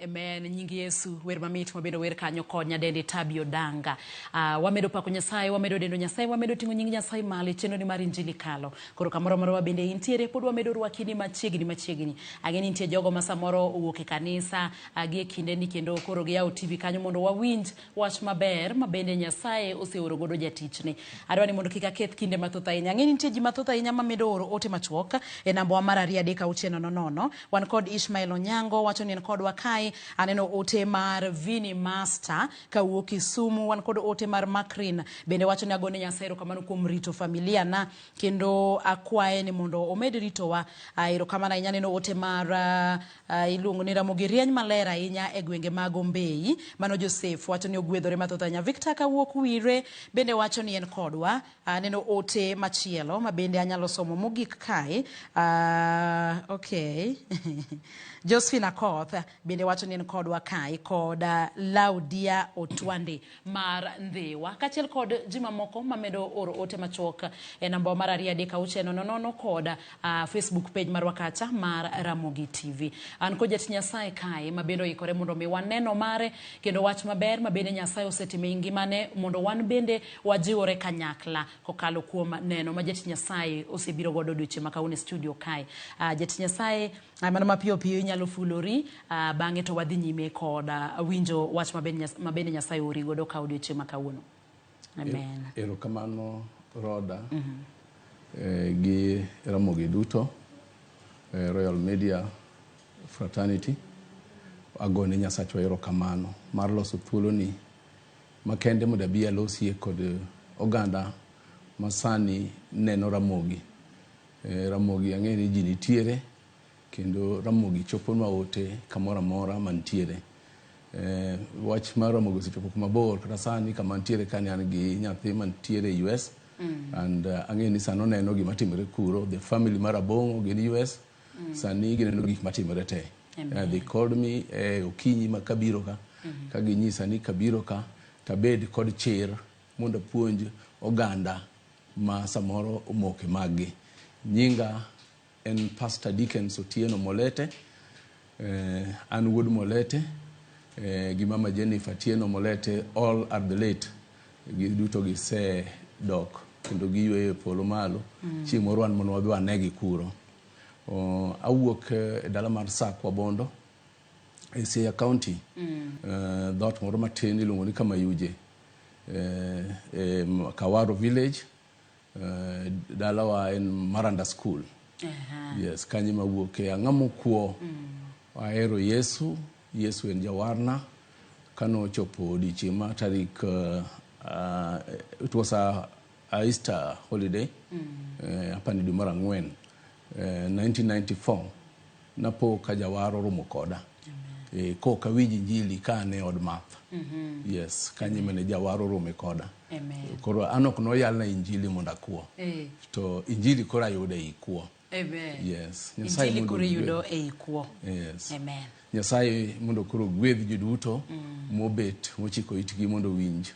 Amen. Nying Yesu, wer mamit mabende wer kanyo kod nyadendi Tabi Odanga. Wamedo pako Nyasaye, wamedo dendo Nyasaye, wamedo ting'o nying Nyasaye malo e chenro ni mar Injili Kalo. Koro kamoro amora ma bende intiere, pod wamedo rwaki ni machiegni machiegni. Ang'e ni nitie jogo ma samoro owuok e kanisa gi e kindeni kendo koro giyawo TV kanyo mondo wawinj wach maber ma bende Nyasaye oseoro godo jatichne. Adwa ni mondo kik aketh kinde mathoth ahinya. Ang'e ni nitie ji mathoth ahinya ma medo oro ote machuok e namba wa mar 2 3 6 0 0. Wan kod Ishmael Onyango wacho ni en kodwa kae. Aneno ote mar Vini Master kawuok Kisumu. Wan kod ote mar Makrin bende wacho ni agone Nyasaye erokamano kuom rito familia na kendo akwaye ni mondo omed ritowa. Erokamano ahinya. Aneno ote mar iluongo ni Ramogi rieny maler ahinya e gwenge mag Ombei. Mano Joseph wacho ni ogwedhore mathoth ahinya. Victor kawuok Wire bende wacho ni en kodwa. Aneno ote machielo ma bende anyalo somo mogik kae. Okay. Josephine Akoth bende wacho ni en kodwa kae kod Laudia Otwande mar Ndhiwa kaachiel kod ji mamoko mamedo oro ote machuok e namba mar 2 3 6 0 0 kod Facebook page marwa kacha mar Ramogi TV. An kod jatich Nyasaye kae ma bende oikore mondo mi waneno mare kendo wach maber ma bende Nyasaye osetimo e ngimane mondo wan bende wajiwore kanyakla kokalo kuom neno ma jatich Nyasaye osebiro godo odiochieng' ma kawuono e studio kae. Jatich Nyasaye, mano mapiyo piyo inyalo fulori, bang'e to wadhi nyime kod winjo wach ma bende Nyasaye oori godo ka odiochieng' ma kawuono. Amen. Erokamano Roda gi Ramogi duto, Royal Media Fraternity. Agone Nyasachwa erokamano mar loso thuoloni makende mondo abi alosie kod oganda masani neno Ramogi. Ramogi ang'eyo ni ji nitiere kendo Ramogi choponwa ote kamoro amora mantiere. Wach mar Ramogi osechopo kuma bor kata sani kama antiere kani an gi nyathi mantiere US and ang'eyo ni sani oneno gima timore kuro. The family mar Abong'o gin US sani gineno gik matimore te. They called me okinyi ma kabiro ka ka ginyisa ni kabiro ka tabed kod chir mondo apuonj oganda ma samoro omoke maggi. Nyinga en Pastor Dickens Otieno Molete. An wuod Molete gi mama Jennifer Tieno Molete, all are the late. Giduto gisedok kendo giyweyo e polo malo. Chieng' moro wan mondo wadhi wanegi kuro. Awuok e dala mar Sakwa Bondo e Siaya County. Dhoot moro matin iluongo ni Kamayuje. E Kawaro village. Dalawa en Maranda School. Yes, kanyo ema awuoke. Ang'ama okwo. Ahero Yesu. Yesu en jawarna. Kanochopo odiochieng' ma tarik it was a Easter holiday. Apani dwe mar ang'wen 1994 napo ka jawar oromo koda. Kok awinj injili ka an e od math. Yes, kanyo ema ne jawar orome koda. Koro an ok noyalna injili mondo akwo. To injili koro ayudo ei kwo. Amen. Yes. Nyasaye Injili koro iyudo ei kwo. Yes. Amen. Nyasaye mondo koro ogwedh ji duto mobet mochiko itgi mondo owinj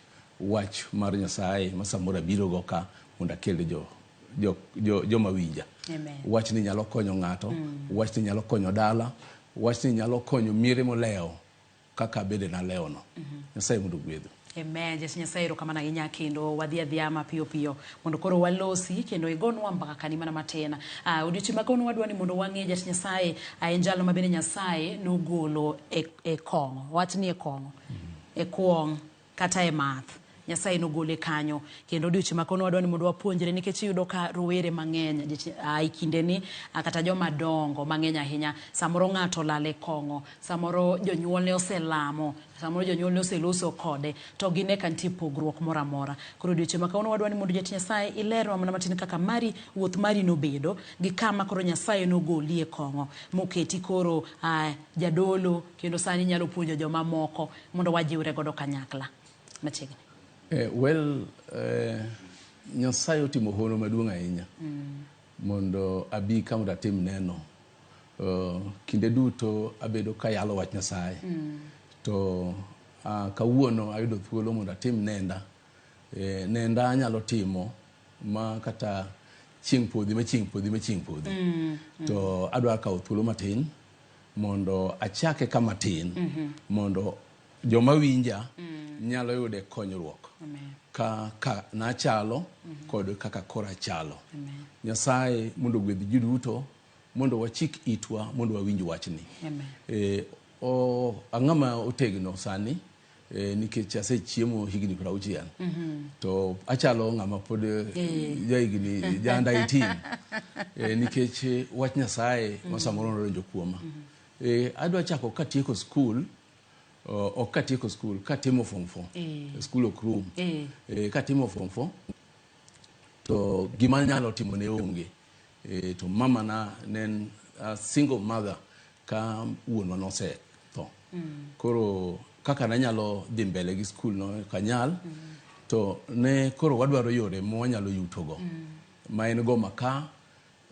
wach mar Nyasaye ma samoro abiro go ka mondo akel jo jo jo joma winja. Amen. Wachni nyalo konyo ng'ato, wachni nyalo konyo dala, wachni nyalo konyo miere molewo kaka bende nalewo no. Nyasaye mondo ogwedhu. Amen. Jatich Nyasaye erokamano ahinya kendo wadhi adhiya mapiyo piyo mondo koro walosi kendo igonwa mbaka ni mana matin. Odiochieng' ma kawuono wadwa ni mondo wang'e jatich Nyasaye en jalo ma bende Nyasaye nogolo e kong'o. Wach ni e kong'o. E kuong' kata e math. Nyasaye nogole kanyo kendo odiochieng' ma kawuono wadwa ni mondo wapuonjre nikech iyudo ka rowere mang'eny e kindeni kata joma dongo mang'eny ahinya samoro ng'ato olal e kong'o, samoro jonyuolne oselamo, samoro jonyuolne oseloso kode to gine ka nitie pogruok moro amora. Koro odiochieng' ma kawuono wadwa ni mondo jatich Nyasaye ilerwa mana matin kaka mari wuoth mari nobedo gi kama koro Nyasaye nogoli e kong'o moketi koro jadolo kendo sani inyalo puonjo joma moko mondo wajiwre godo kanyakla machiegni. Well, Nyasaye otimo hono maduong' ahinya mondo abi ka mondo atim neno. Kinde duto abedo kayalo wach Nyasaye. To kawuono ayudo thuolo mondo atim nenda. Nenda anyalo timo ma kata chieng' podhi ma chieng' podhi ma chieng' podhi. To adwa kawo thuolo matin. Mondo achake kama tin mondo joma winja nyalo yude konyruok kaka nachalo kod kaka koro achalo. Nyasaye mondo ogwedh ji duto mondo wachik itwa mondo wawinj wachni. E, o, ang'ama otegno sani e, nikech asechiemo higni 60 to achalo ng'ama pod jahigni ja under 18 e, nikech wach Nyasaye ma samoro nodonjo kuoma. E, adwa chako katieko skul ok katieko skul katimo form 4 skul ok rum e, katimo form 4 to gima nyalo timo ne onge e, to mama na ne en a single mother ka wuonwa nosetho koro kaka nanyalo dhi mbele gi skul no kanyal to ne koro wadwaro yore mwanyalo yutogo ma en go maka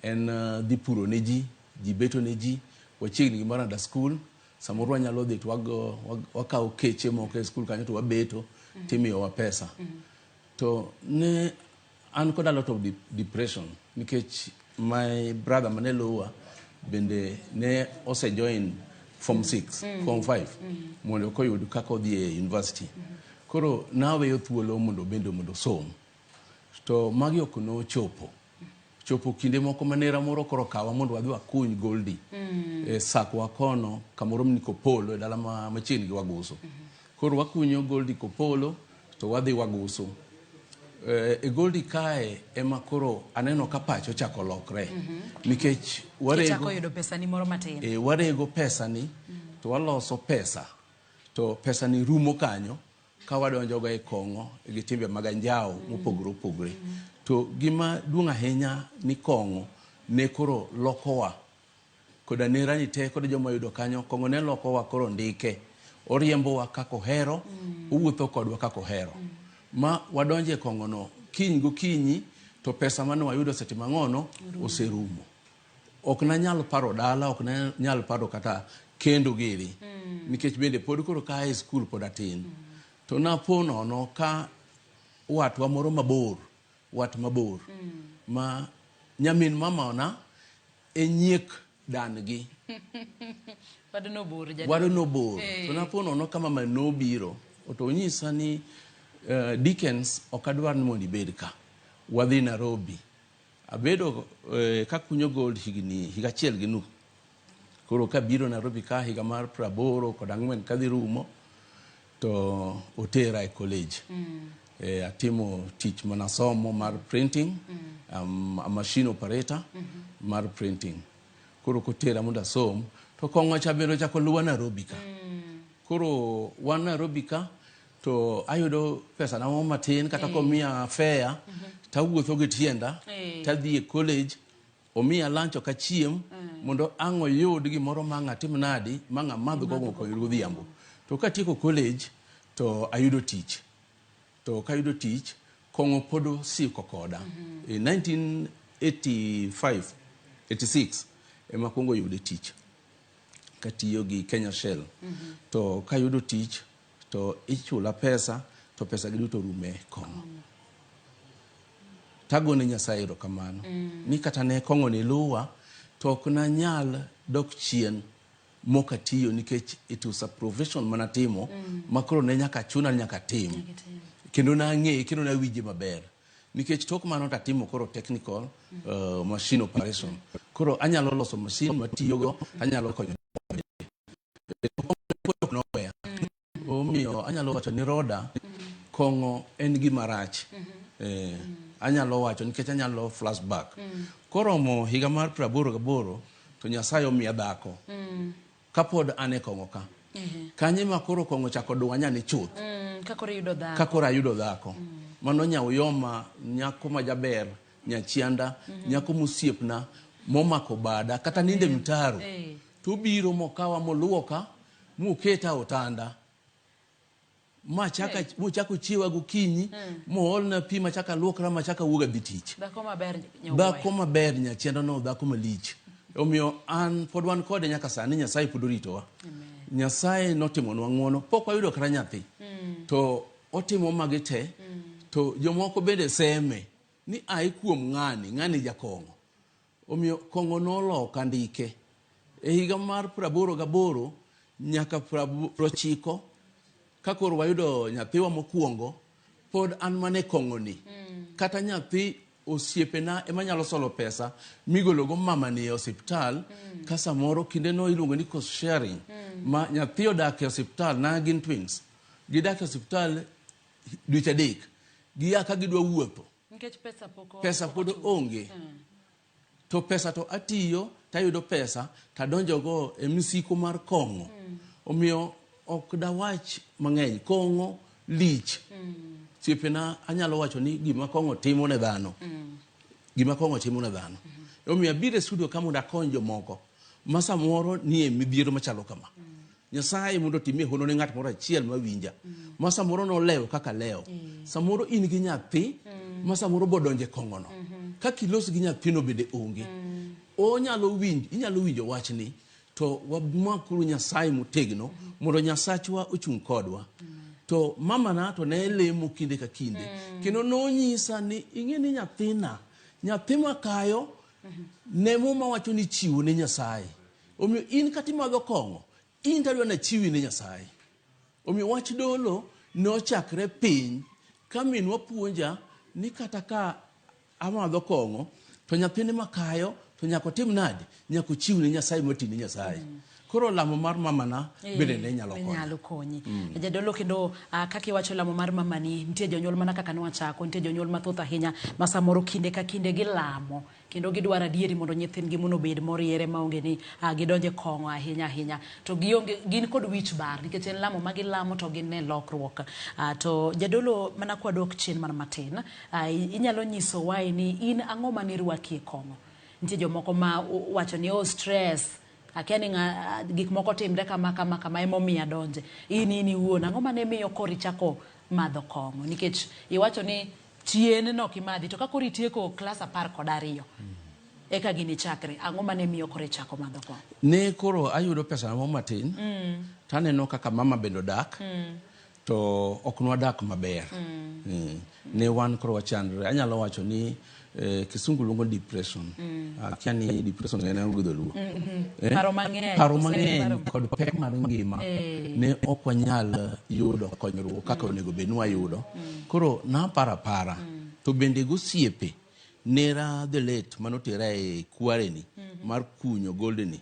en dhi puro ne ji ji beto ne ji wachiegni gi Maranda school samoro wanyalo dhi to wakawo keche moko e skul kanyo to wabeto timiyowa pesa to ne an kod a lot of depression nikech my brother mane luwa bende ne ose join form 6 form 5 mondo koyud kaka odhi e university koro naweyo thuolo mondo bende mondo osom to magi ok nochopo chopo kinde moko manera moro koro kawa mondo wadhi wakuny goldi e sakwa kono kamoro ni Kopolo e dala ma machiegni gi Wagusu koro wakunyo goldi Kopolo to wadhi Wagusu e goldi kae ema koro aneno ka pacha ochako lokre nikech warego Ichako yudo pesani moro matin. e, warego pesani to waloso pesa to pesani rumo kanyo ka wadonjo go e kong'o gi timbe mag anjawo mopogore opogore to gima duong' ahinya ni kong'o ne koro lokowa koda nera ni te kod joma yudo kanyo kong'o ne lokowa koro ndike oriembowa kaka ohero owuotho kodwa kaka ohero ma wadonje e kong'o no kiny gokinyi to pesa mane wayudo osetimo ang'ono oserumo ok nanyal paro dala ok nanyal paro kata kendo giri nikech bende pod koro ka e skul pod atin to napo nono ka watwa moro mabor wat mabor ma nyamin mamana e nyiek dan gi Waduno bor jaduong'. waduno bor to napo nono ka mama nobiro to onyisa ni Dickens ok adwar ni mondo ibed ka wadhi Nairobi abedo kakunyo gold higni higa achiel gi nus koro kabiro Nairobi ka higa mar 84 kadhi rumo to otera e college atimo tich manasomo mar printing a machine operator mar printing koro kotera mondo asom to kong'o cha bende ochako luwa Nairobi ka koro wan Nairobi ka to ayudo pesa na moro matin kata komiya fare tawuotho gi tienda tadhi e college omiya lunch ok achiem mondo ang' oyud gimoro ma ang' atim nadi ma ang' amadh go kong'o godhiambo to katieko college to ayudo tich to kayudo tich kong'o pod osiko koda e 1985 86 ema akwongo yude tich katiyo gi Kenya Shell to kayudo tich to ichula pesa to pesa gi duto rume kong'o tagone Nyasaye erokamano ni kata ne kong'o ni luwa to ok nanyal dok chien mok atiyo nikech it was a profession manatimo ma koro ne nyaka chuna ni nyaka tim kendo nang'eye kendo nawinje maber nikech tok mano tatimo koro technical machine operation koro anyalo loso machine matiyogo anyalo konyo noweya omiyo anyalo wacho ni Roda kong'o en gima rach anyalo wacho nikech anyalo flashback koromo higa mar 88 to Nyasaye omiya dhako kapod an e kong'o ka kanye ma koro kong'o chako dwanya ni chuth Ka koro iyudo dhako. ka koro ayudo dhako mano nyauyoma nyako ma jaber nyachianda nyako mosiepna momako bada kata ninde mtaro to obiro mokawa moluoka moketa e otanda machaka mochako chiewa gokinyi moolna pi machaka luokra machaka wuog adhi tich Dhako maber nyawuoyo. dhako maber nyachianda no dhako malich omiyo an pod wan kode nyaka sani Nyasaye pod oritowa Nyasaye notimonwa ng'uono pok wayudo kata nyathi to otimo magi te to jomoko bende seme ni ai kuom ng'ani ng'ani jakong'o omiyo kong'o noloka ndike E higa mar 88 nyaka 90 ka koro wayudo nyathiwa mokwongo, pod an mana e kong'oni. Kata nyathi osiepena ema nyalo solo pesa migologo mamani e osiptal ka samoro kindeno iluongo ni cost sharing ma nyathi odak e osiptal na gin twins gidak e osiptal dweche 3 gia ka gidwa wuotho Nikech pesa pok pesa pod onge to pesa to atiyo tayudo pesa tadonjogo e misiko mar kong'o omiyo ok dawach mang'eny kong'o lich osiepena anyalo wacho ni gima kong'o timo ne dhano gima kong'o timo ne dhano omiyo abiro e studio ka mondo akony jomoko ma samoro nie midhiero machalo kama Nyasaye mondo otimie hono ne ng'at moro achiel mawinja ma samoro nolewo kaka lewo samoro in gi nyathi ma samoro bodonje kong'ono kaka ilos gi nyathino bende onge onyalo winjo inyalo winjo wachni to wamakuru Nyasaye motegno mondo Nyasachwa ochung' kodwa to mamana to ne lemo kinde ka kinde kendo nonyisa ni ing'e ni nyathina nyathi makayo ne muma wacho ni chiwo ne Nyasaye omiyo in kata imadho kong'o in to adwa nachiwi ne Nyasaye omiyo wach dolo nochakre piny ka minwa puonja ni kata ka amadho kong'o to nyathine makayo to nyaka otim nade nyaka ochiw ne Nyasaye moti ne Nyasaye koro lamo mar mamana bende ne nyalo ne konya nyalo konyi jadolo kendo kaka iwacho lamo mar mamani nitie jonyuol mana kaka nwachako nitie jonyuol mathoth ahinya ma samoro kinde ka kinde gilamo kendo gidwaro adieri mondo nyithindgi mondo obed moriere maonge ni gidonje kong'o ahinya ahinya to gionge gin kod wich bar nikech en lamo ma gilamo to gine lokruok to jadolo mana kwadok chien mana matin inyalo nyiso wae ni in ang'o mane rwaki e kong'o nitie jomoko ma wacho ni oh stress akia ni gik moko timre kama kama kama emomiyo adonje in iwuon ang'o mane miyo koro ichako madho kong'o nikech iwacho ni chien nok imadhi to ka koro itieko klas 12 eka gini chakre ang'o mane miyo koro ichako madho kong'o ne koro ayudo pesa moro matin taneno kaka mama bende odak to ok nwadak maber ne wan koro wachandre anyalo wacho ni kisungu luongo depression akia ni depression en ang'o gi dholuo Paro mang'eny. Paro mang'eny kod pek mar ngima ne ok wanyal yudo konyruok kaka onego bed ni wayudo koro naparo apara to bende gosiepe nera the late manotera e kwareni mar kunyo gold ni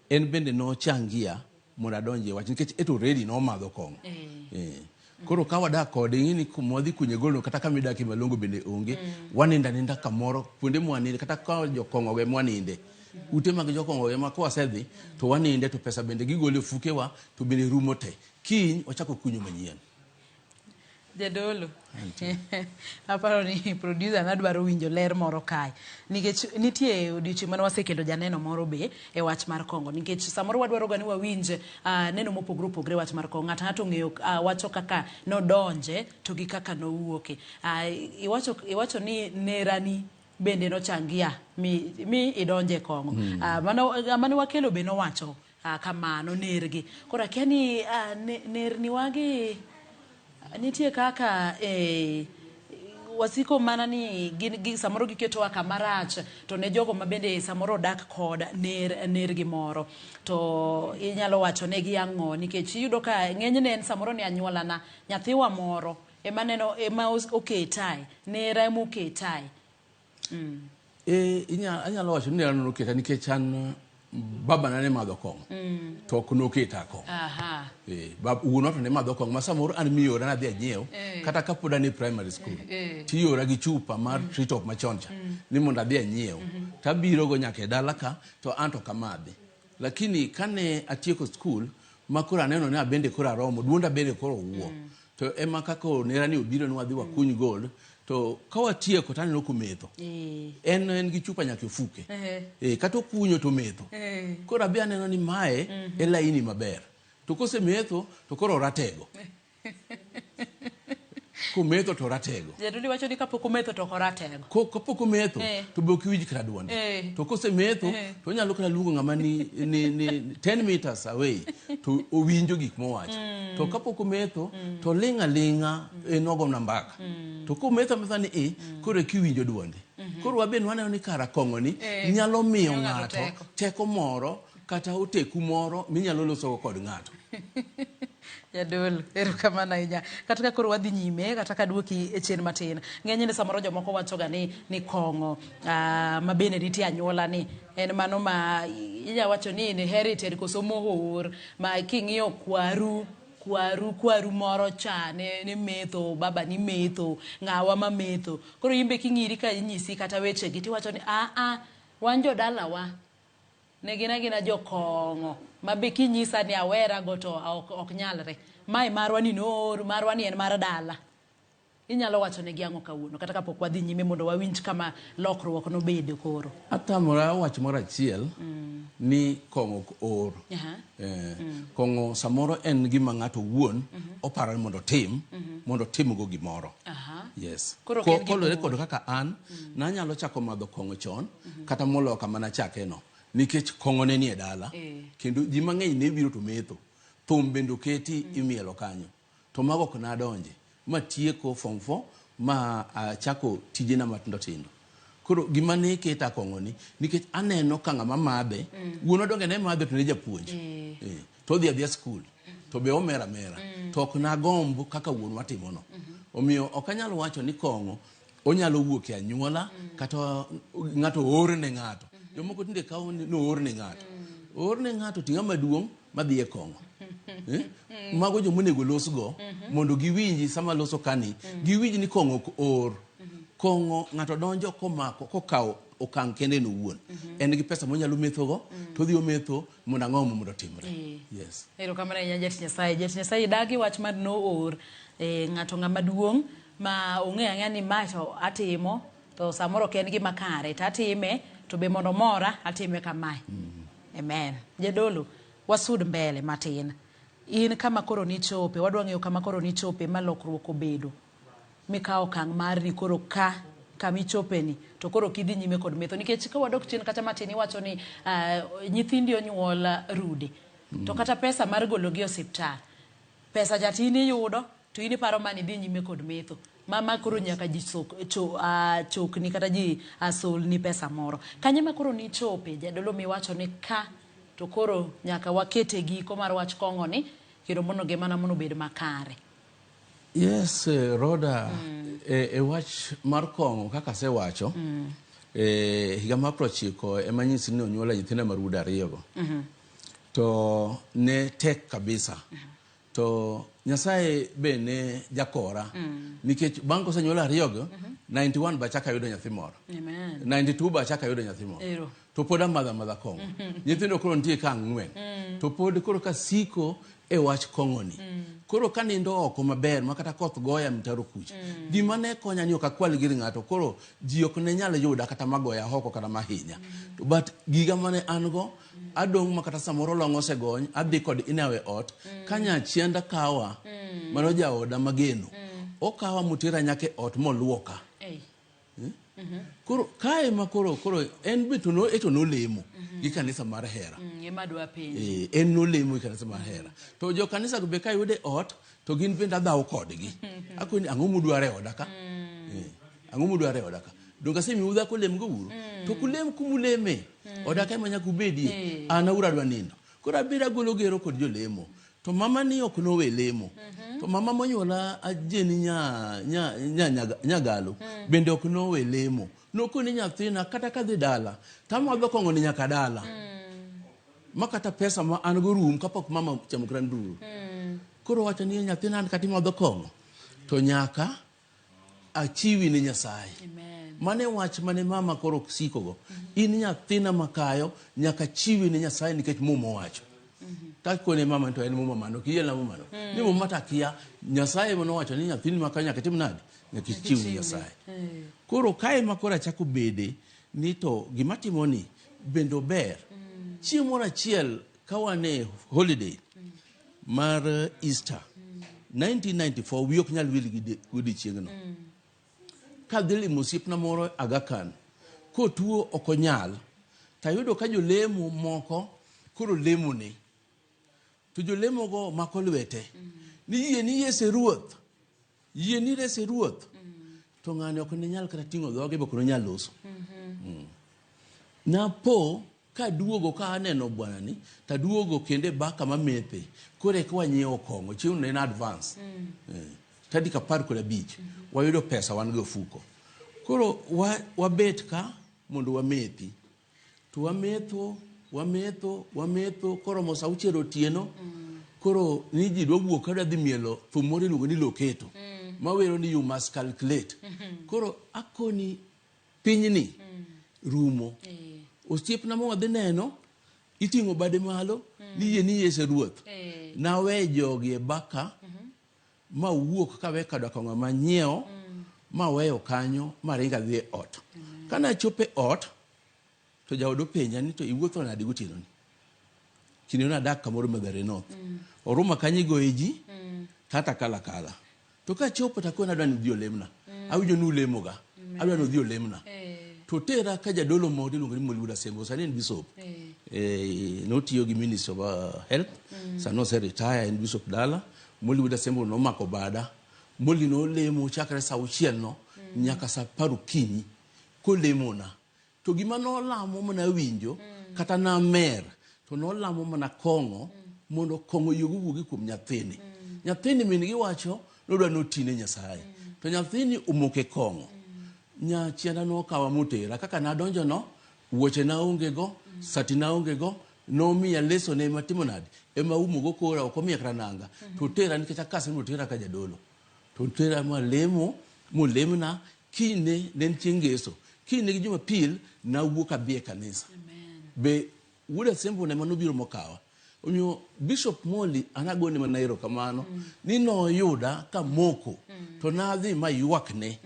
en bende nochangia mondo adonji e wach nikech eto already nomadho kong'o Koro ka wadak kode ing'e ni kuma wadhi kunye gold no kata kama idakie malong'o bende onge wanindo aninda kamoro kuonde mwaninde kata ka jokong'o go ema waninde ute mag jokong'o go ema kwasedhi to waninde to pesa bende gigolo e ofukewa to bende rumo te kiny wachako kunyo manyien Jadolo, aparo ni producer nadwaro winjo ler moro kae nikech nitie odiochieng' mane wasekelo janeno moro be e wach mar kong'o nikech samoro wadwaro ga ni wawinj neno mopogore opogore e wach mar kong'o ng'ato ng'ato ong'eyo wacho kaka nodonje to gi kaka nowuoke iwacho ni nerani bende nochangia mi idonje e kong'o mano wakelo be nowacho kamano nergi koro akia ni nerni wagi nitie kaka wasiko mana ni gin samoro giketowa kama rach to ne jogo ma bende samoro odak kod nergi moro to inyalo wacho negi ang'o nikech iyudo ka ng'enyne en samoro ni anyuolana nyathiwa moro ema neno ema oketae nera ema oketae Anyalo wacho ni nera noketa nikech an babana ne madho kong'o to ok noketa kong'o wuonwa to ne madho kong'o ma samoro an miora nadhi anyiew kata kapod an e primary school tiora gi chupa mar treetop machon cha ni mondo adhi anyiew tabiro go nyaka e dala ka to an to kamadhi lakini kane atieko school ma koro aneno ni abende koro aromo duonda bende koro wuo to ema kaka nera ni obiro ni wadhi wakuny gold to ka watieko to aneno kometho en gi chupa nyaka e ofuke kata okunyo to ometho koro abe aneno ni mae e laini maber to kosemetho to koro oratego kometho to oratego Jadoli wacho ni kapok ometho to ok oratego kapok ometho to be ok iwinj kata duonde to kosemetho to onyalo kata luongo ng'ama ni 10 meters away to owinjo gik mowacho to kapok ometho to ling' aling'a en ogona mbaka to kometho ametha ni koro eka iwinjo duonde koro wabe waneno ni kara kong'o ni nyalo miyo ng'ato teko moro. kata oteku moro minyalo losogo kod ng'ato. Jadolo, erokamano ahinya. Kata ka koro wadhi nyime, kata ka duoki e chien matin, ng'enyne samoro jomoko wachoga ni, ni kong'o uh, ma bende nitie anyuola ni en mano ma inya wacho ni inherited koso moor ma king'iyo kwaru kwaru kwaru moro cha ne, ne metho baba ni metho ng'awa ma metho koro in be king'iri ka inyisi kata wechegi tiwacho ni a a wan jodalawa Ne gin agina jokong'o ma be kinyisa ni awerago to ok, ok nyalre. Mae marwa ni noor, marwa ni en mar dala. Inyalo wacho negi ang'o kawuono kata kapok wadhi nyime mondo wawinj kama lokruok nobedo koro? Atamora wach moro achiel mm. ni kong'o ok or. Uh -huh. Eh, mm. Kong'o samoro en gima ng'ato wuon mm -hmm. oparo ni mondo otim mm -hmm. mondo otimgo gimoro. Uh -huh. Yes. Koluwore kod kaka an mm. nanyalo chako madho kong'o chon mm -hmm. kata moloyo kama nachakeno nikech kong'o ne nie dala e. Kendo ji mang'eny ne biro to metho thum bende oketi mm. imielo kanyo to mago ok nadonje matieko form 4 ma achako tijena matindo tindo koro gima ne keta kong'o ni nikech aneno ka ng'ama madhe mm. wuonwa donge ne madhe to ne japuonj e. E. to odhi adhiya skul to be omer amera mm. to ok nagomb kaka wuonwa timono mm -hmm. omiyo ok anyal wacho ni kong'o onyalo wuok e anyuola mm. kata ng'ato oor ne ng'ato mm -hmm. jomoko tinde kawo ni oor ne ng'ato mm. oor ne ng'ato ting'a maduong' madhi e kong'o eh? mm. mago joma onego losgo mm -hmm. mondo giwinji sama loso kani mm. giwinj ni kong'o ok or mm -hmm. kong'o ng'ato donjo komako kokawo okang' kende en owuon mm -hmm. en gi pesa monyalo methogo mm. to odhi ometho mondo ang'o mondo otimre mm. yes erokamano ahinya jatich Nyasaye jatich Nyasaye dagi wach mar no or eh, ng'ato ng'ama duong' ma ong'eyo ang'eya ni ma to atimo to samoro ok en gima kare to atime to be mondo omora atime kamae. Amen. Jadolo, wasud mbele matin. In kama koro nichope, wadwa ng'eyo kama koro nichope ma lokruok obedo. Mikawo okang' mar ni koro ka kama ichopeni to koro ok idhi nyime kod metho nikech ka wadok chien kata matin iwacho ni uh, nyithindi onyuol rude to kata pesa mar gologi e osiptal pesa cha tin iyudo To in iparo mani dhi nyime kod metho. Ma ma koro nyaka ji sok, cho, uh, chokni kata ji uh, solni pesa moro. Kanye ma koro nichope jadolo miwacho ni ka to koro nyaka wakete giko mar wach kong'o ni kendo mondo ngimana mondo obed makare. Yes, eh, Rhoda, mm. e, e wach mar kong'o kaka asewacho mm. e, higa mar 90 ema nyisi ni onyuola nyithinda ma rude ariyogo mm -hmm. to ne tek kabisa mm -hmm. To Nyasaye be ne jakora mm. nikech bang' kosenyuola ariyogo mm -hmm. 91 be achako ayudo nyathi moro. Amen. 92 be achako ayudo nyathi moro. Ero. To pod amadho amadha kong'o. Mm -hmm. Nyithindo koro nitie ka ang'wen. Mm. To pod koro kasiko e wach kong'oni. Mm. Koro kanindo oko maber ma kata koth goya mtaro kucha. Mm. Gima ne konya ni ok akwal gir ng'ato koro ji ok ne nyal yuda kata magoya oko kata mahinya. Mm. But giga mane an go adong' ma kata samoro long osegony adhi kod inawe ot mm. ka nyachienda kawa mm. mano jaoda mageno mm. okawa motera nyaka e ot moluoka hey. hmm? mm -hmm. koro kae ma koro koro en be to no eto nolemo mm -hmm. gi kanisa mar hera mm, ema adwa penji eh, en nolemo gi kanisa mar hera to jo kanisa go be ka yude ot to gin bende adhawo kodgi akoni ang'o mudwaro e oda ka mm. eh, ang'o mudwaro e oda ka donge asemiu dhako lemgo uru mm. to kulem kumuleme mm. oda ka ema nyaka ubedie mm. an aura adwa nindo koro abedo agolo gero kod jolemo to mama ni ok nowe lemo mm -hmm. to mama monyuola ajeni nya, nya, nya, nya, nyagalo mm. bende ok nowe lemo nokoni nyathina kata kadhi dala tamadho kong'o ni nyaka dala mm. ma kata pesa ma an go rum kapok mama chamo kata nduru mm. koro wacho ni nyathina an kata imadho kong'o to nyaka achiwi ne Nyasaye. Mane wach mane mama koro sikogo. Mm -hmm. In nyathina makayo nyaka chiwi ne Nyasaye nikech Muma owacho. Mm -hmm. Takone mama to en Muma mano, kiyiena Muma no. Mm. Ni Muma takia Nyasaye mane owacho ni nyathini makayo nyaka tim nade? Nyaka ichiw ne Nyasaye. Mm. Koro kae ma koro achako bede ni to gima timo ni bende ober. Mm. Chieng' moro achiel ka wan e holiday mm. mar Easter 1994 wiyi ok nyal wil gi godiechieng'no. Mm. Kadhi limo osiepna moro Aga Khan, kotuo ok onyal, tayudo ka jolemo moko koro lemone. To jolemogo mako lwete. Mm. Ni yie ni Yesu e Ruoth. Yie ni Yesu e Ruoth. Mm. To ng'ani ok ne nyal kata ting'o dhoge be ok nonyal loso. Mm -hmm. Mm. Napo Kaduogo ka aneno bwana ni, taduogo kendo e bar kama methe. Koro eka wanyiewo kong'o, chieng'no ne en advance. Eh, tarik 15, wayudo pesa wan go e ofuko. Koro wa, wabet ka mondo wamethi. To wametho, wametho, wametho, koromo saa auchiel otieno, koro ni ji dwa wuok ka dwa dhi mielo thum moro iluongo ni Loketo, mawero ni you must calculate. Koro akoni pinyni rumo. Osiepna ma wadhi neno, iting'o bade malo, ni yie ni Yesu e Ruoth. Nawe jogi e baka, mawuok kawe kado kong'o manyiewo, maweyo kanyo, maringo adhi e ot. Kane achopo e ot, to jaoda openja ni to iwuotho nade gotieno ni? Kinde no adak kamoro Mathare North. Oruma kanyo igoye ji, kata kala kala. To kachopo to akone adwa ni udhi olemna. Awinjo ni ulemoga. Adwa ni udhi olemna. To tera ka jadolo moro iluongo ni Molly Asembo, sani en bishop. Notiyo gi Ministry of Health, sani ose retire en bishop dala. Molly Asembo nomako bada. Molly nolemo chakre saa auchiel no nyaka saa apar okinyi kolemona. To gima nolamo mana winjo kata namer to nolamo mana kong'o mondo kong'o oyuog owuogi kuom nyathini. Nyathini min gi wacho nodwa notine Nyasaye. To nyathini omoke kong'o. Nyachienda nokawa motera. Kaka nadonjo no, wuoche naonge go, sati naonge go, nomiya leso ne ema timo nade? Ema aumo go kora, ok omiya kata nanga. To otera nikech akase ni otera ka jadolo. To otera malemo, molemna, kinyne ne en chieng' ngeso. Kinyne gi Jumapil nawuok adhi e kanisa. Be wuod Asembo ne manobiro mokawa. Omiyo Bishop Molly an agone mana erokamano ni noyuda kamoko to nadhi maywakne.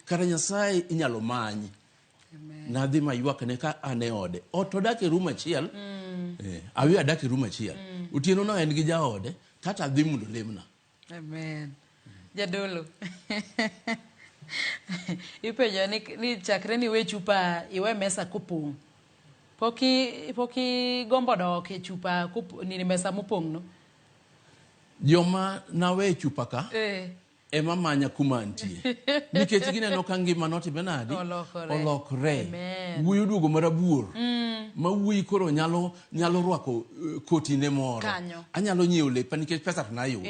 Kara Nyasaye inyalo many. Nadhi maywakne ka an e ode. Ot odak e room achiel. Awiyo adak e room achiel. Otieno no en gi jaode kata adhi mondo olemna. Amen. Jadolo. Ipenjo ni, ni chakre ni we chupa iwe mesa kopong'. Pok igombo dok e chupa nini mesa mopong' no? Joma nawe e chupa ka ema manya kuma antie. Nikech gineno ka ngima notime nadi? Olokore. Olokre. Wuoyi oduogo marabuor. Ma wuoyi koro nyalo, nyalo rwako koti ne moro. Kanyo. Anyalo nyiewo lepa nikech pesa to nayudo.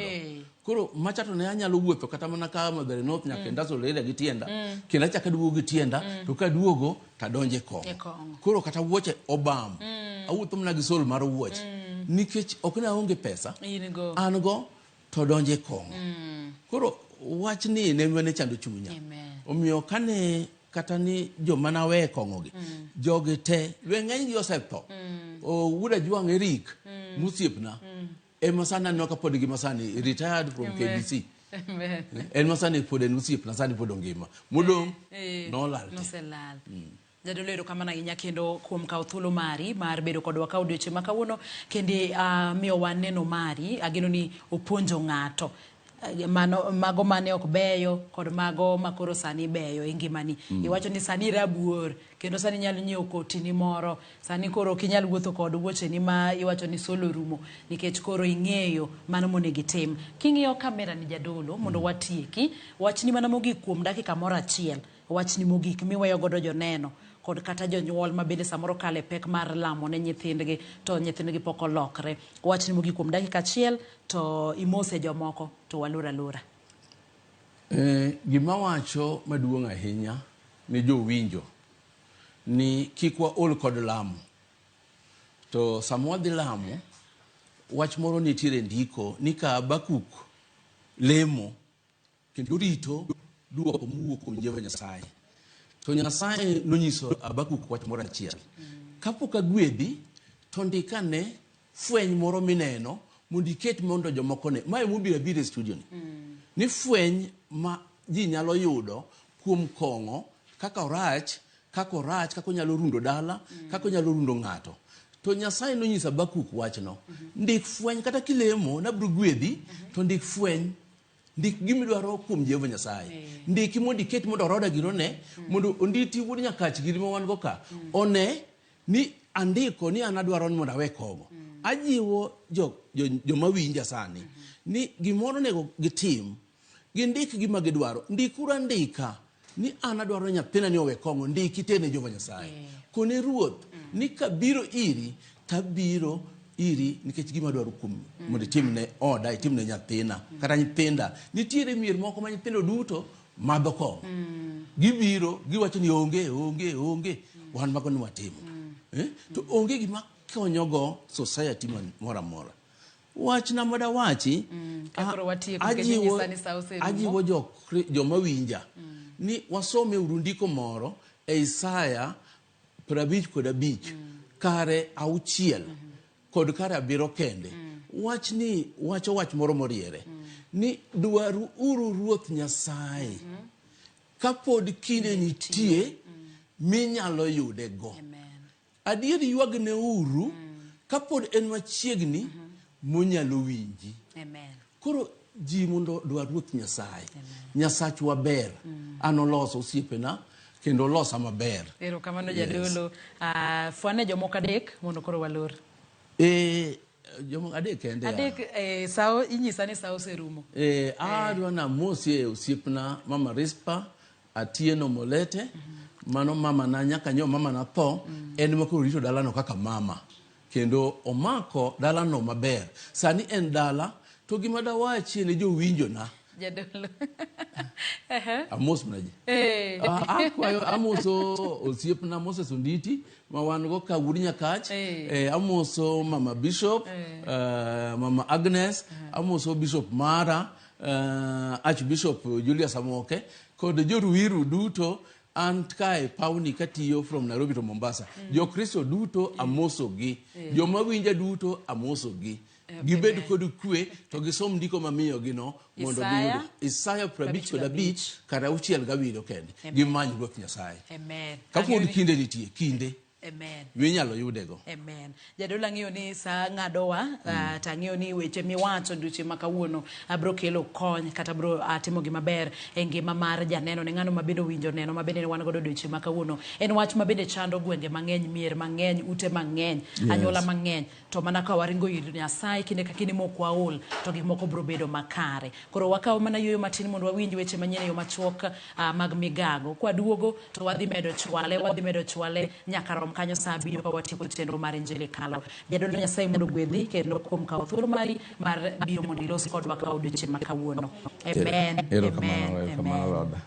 Koro macha to ne anyalo wuotho kata mana ka Mathare North nyaka Industrial Area gi tienda. Kendo achako aduogo gi tienda. To kaduogo to adonjo e kong'o. E kong'o. Koro kata wuoche obam. Awuotho mana gi sol mar wuoche. Nikech ok ne aonge pesa. In go. An go to donjo e kong'o. Koro wachni ne mane chando chunya. Omiyo kane kata ni joma nawe e kong'o gi, jogi te, we ng'eny gi osetho. Wuod Ajwang' Eric, mosiepna, ema sani aneno ka pod ngima sani, retired from KBC. Amen. En ma sani pod en osiepna, sani pod ongima. Modong' nolal te. Noselal. Jadolo, erokamano ahinya kendo kuom kawo thuolo mari mar bedo kodwa ka odiochieng' ma kawuono kendo miyowa neno mari. Ageno ni opuonjo ng'ato. Mano, mago mane ok beyo kod mago makoro sani beyo e ngimani. Iwacho ni sani irabuor kendo sani inyalo nyiewo kotini moro. Sani koro ok inyal wuotho kod wuocheni ma iwacho ni solo orumo nikech koro ing'eyo mano monego itim. King'iyo kamera ni jadolo mondo watieki, wachni mana mogik kuom dakika moro achiel. Wachni mogik miweyo godo joneno kod kata jonyuol ma bende samoro kalo e pek mar lamo ne nyithindgi to nyithindgi pok olokre. Wachni mogik kuom dakika achiel to imose jomoko to walor alora. Gima wacho maduong' ahinya ne jowinjo ni kik waol kod lamo. To sama wadhi lamo, wach moro nitiere e ndiko ni ka Habakuk lemo kendo rito duoko mowuok kuom Jehova Nyasaye. To Nyasaye nonyiso Habakuk wach moro achiel. Kapok agwedhi, to ndik ane fweny moro mineno mondo iket mondo jomoko one. Mae mobiro abiro e studio ni. Ni fweny ma ji nyalo yudo kuom kong'o kaka orach, kaka orach, kaka onyalo rundo dala, kaka onyalo rundo ng'ato. To Nyasaye nonyiso Habakuk wachno. Ndik fweny kata kilemo nabiro gwedhi, to ndik fweny. Ndik gima idwaro kuom Jehova Nyasaye. Ndiki mondo iket mondo Roda gino one, mondo onditi wuod Nyakach giri ma wan go ka one ni andiko ni an adwaro ni mondo awe kong'o. Ajiwo joma winja sani ni gimoro onego gitim, gindik gima gidwaro. Ndikuru andika. Ni an adwaro nyathina ni owe kong'o, ndiki terne Jehova Nyasaye. Kone Ruoth ni kabiro iri, tabiro iri nikech gima adwaro kuom mondo itimne oda, itimne nyathina kata nyithinda. Nitiere mier moko ma nyithindo duto madho kong'o. Gibiro giwacho ni onge, onge, onge. Wan mago ni watimo. Eh? To onge gima konyogo society moro amora. Wachna madawachi, Ka koro watieko, nikech inyisa ni sa oserumo. ajiwo joma winja ni wasome uru ndiko moro e Isaya 55 kare 6 kod kare 7 kende. Wachni wacho wach moro moriere ni dwaru uru Ruoth Nyasaye kapod kinde nitie minyalo yudego. Adier ywagne uru kapod en machiegni monyalo winji. Amen. Koro ji mondo dwar Ruoth Nyasaye. Nyasachwa ber. An oloso osiepena kendo olosa maber. Erokamano jadolo. Fwane jomoko adek mondo koro walor. Jomoko adek kende. Adek, sao inyisa ni sa oserumo. Adwa namosie osiepna Mama Rispa Atieno Molete. Mano mama na nyaka nyo mama na tho. En ma koro rito dalano kaka mama. Kendo omako dalano maber. Sani en dala, to gima dawachie ne jowinjona. Jadolo. Amos mana ji. Akwayo amoso osiepna Moses Onditi ma wan go ka wuod Nyakach. Amoso Mama Bishop, Mama Agnes, amoso Bishop Mara, Archbishop Julius Amoke kod joruiru duto. An kae pawni katiyo from Nairobi to Mombasa. Jokristo duto amosogi. Joma winja duto amosogi. Gibed kod kwe to gisom ndiko mamiyogi no mondo giyud Isaya 55 kar 6 gi 7 kende. Gimany Ruoth Nyasaye. Amen. Kapod kinde nitie, kinde. Amen. Minyalo yudego. Amen. Jadolo ang'eyo ni sa ng'adowa, to ang'eyo ni weche miwacho odiochieng' ma kawuono abro kelo kony kata abro timo gima ber e ngima mar janeno ne ng'ano ma bende owinjo neno ma bende ne wan godo odiochieng' ma kawuono. En wach ma bende chando gwenge mang'eny, mier mang'eny, ute mang'eny, anyuola mang'eny. To mana ka waringo ir Nyasaye kinde ka kinde mok waol to gik moko biro bedo makare. Koro wakawo mana yueyo matin mondo wawinj weche manyien e yo machuok mag migago. Kwaduogo to wadhi medo chwale, wadhi medo chwale nyaka rom kanyo saa 7 ka watieko chenro mar Injili Kalo. Jadolo Nyasaye mondo ogwedhi kendo kuom kawo thuolo mari mar biro mondo ilos kodwa ka odiochieng' ma kawuono. Amen. Erokamano, Amen. erokamano Amen. Rhoda.